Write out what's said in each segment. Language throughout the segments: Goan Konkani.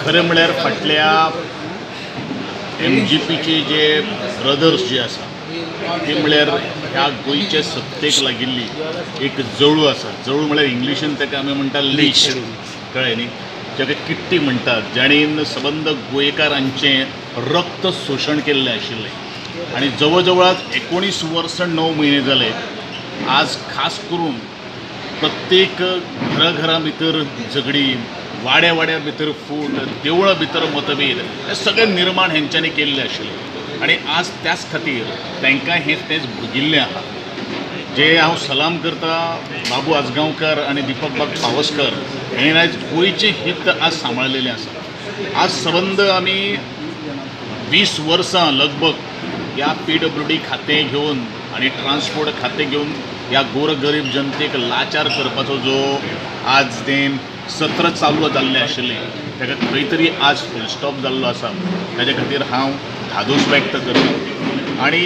खरें म्हळ्यार फाटल्या एमजीपीचे जे ब्रदर्स जे आसा ते म्हळ्यार ह्या गोंयचे सत्तेक लागिल्ली एक जळू आसा. जळू म्हळ्यार इंग्लिशीन ताका आमी म्हणटा लीच, कळ्ळें न्ही, जाका किट्टी म्हणटात, जाणेन सबंद गोंयकारांचें रक्त शोशण केल्लें आशिल्लें. आनी जवळ जवळ 19 वर्सां 9 म्हयने जाले, आज खास करून प्रत्येक घराघरा भितर झगडी, वाड्या वाड्या भितर फूट, देवळां भितर मतभेद, हे सगळें निर्माण हेंच्यांनी केल्लें आशिल्लें. आनी आज त्याच खातीर तांकां हें तेंच भोगिल्लें आहा. जे हांव सलाम करता बाबू आजगांवकर आनी दीपक बाब पावसकर हेणी आयज गोंयचें हित आज सांबाळलेलें आसा. आज सबंद आमी 20 वर्सां लगभग ह्या पीडब्ल्यूडी खातें घेवन आनी ट्रान्सपोर्ट खातें घेवन ह्या गोरगरीब जनतेक लाचार करपाचो जो आज तें सत्र चालू जाल्लें आशिल्लें ताका खंय तरी आज फूल स्टॉप जाल्लो आसा. ताजे खातीर हांव धादोस व्यक्त करता. आनी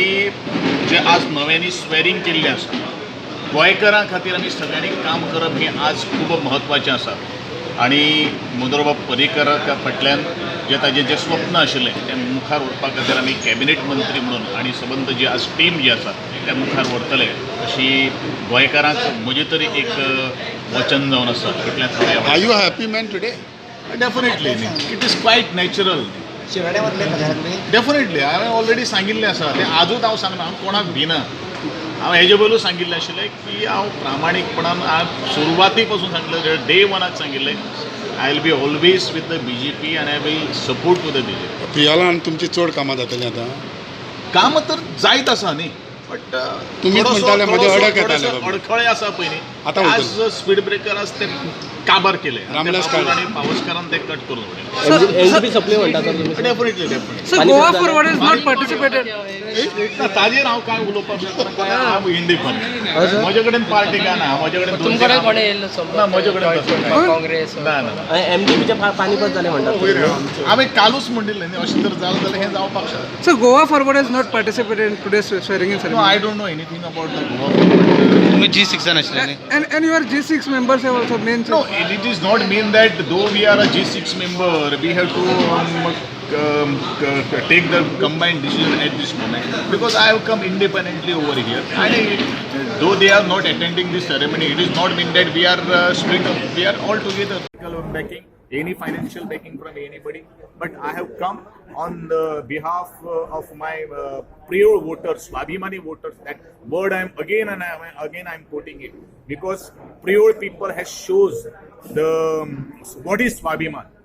जे आज नव्यांनी स्वेरींग केल्लें आसा, गोंयकारां खातीर आमी सगळ्यांनी काम करप हें आज खूब म्हत्वाचें आसा. आनी मनोहरबाब पर्रीकरा फाटल्यान जे ताजें जें स्वप्न आशिल्लें तें मुखार व्हरपा खातीर आमी कॅबिनेट मंत्री म्हणून आनी सबंद जी आज टीम जी आसा त्या मुखार व्हरतले अशी गोंयकारांक म्हजें तरी एक वचन जावन आसा. इतलेंच हांव. Are you happy man today? Definitely, it is quite natural. शिराड्यामधले खासदार तुम्ही? डेफिनेटली, हांवें ऑलरेडी सांगिल्लें आसा तें, आजूच हांव सांगना, हांव कोणाक भिना. हांव हेजे पयलू सांगिल्लें आशिल्लें की हांव प्रामाणीकपणान, हांव सुरवाती पासून सांगलें, डे वनाक सांगिल्लें, I will be always with the BJP आनी I will support to the BJP. प्रियोळान तुमची चड कामां जातलीं आतां? काम तर जायत आसा न्ही, बट तुमीच म्हणटाले म्हजे अडक येताले बाबा. अडखळे आसा पयलीं. आतां आज स्पीड ब्रेकर आज ते काबार केले रामदास काळे. आनी पावसकारान ते कट करून उडयले. एनडीपी सप्ले म्हणटा सर तुम्ही? Definitely, definitely. So Goa Forward is not participated. ना, ताजेर हांव कांय उलोवपाक शकना. हांव इंडिपेंडंट, म्हजे कडेन पार्टी काय ना, म्हजे कडेन दोन तुमकडे कोणें येयल्लो? ना, म्हजे कडेन तसो काय. काँग्रेस? ना ना ना. एमडीपीचे पानिपत जालें म्हणटात तुम्ही. हांवें कालूच म्हणिल्लें न्ही, अशें जर जालें जाल्यार हें जावपाक शकता. So Goa Forward has not participated in today's swearing in no, ceremony. I don't know anything about the Goa Forward. तुम्ही जी सिक्सान आशिल्ले न्ही? And your G6 members have also mentioned. No, it is not mean that though we are a G6 member, we have to take the combined decision at this moment, because I have come independently over here. And though they are not attending this ceremony, it is not mean that we are split up. We are all together. Backing any financial backing from anybody, but I have come on the behalf of my Priol voters, Swabhimani voters. That word I am again and again I am quoting it because Priol people has shows the what is Swabhiman.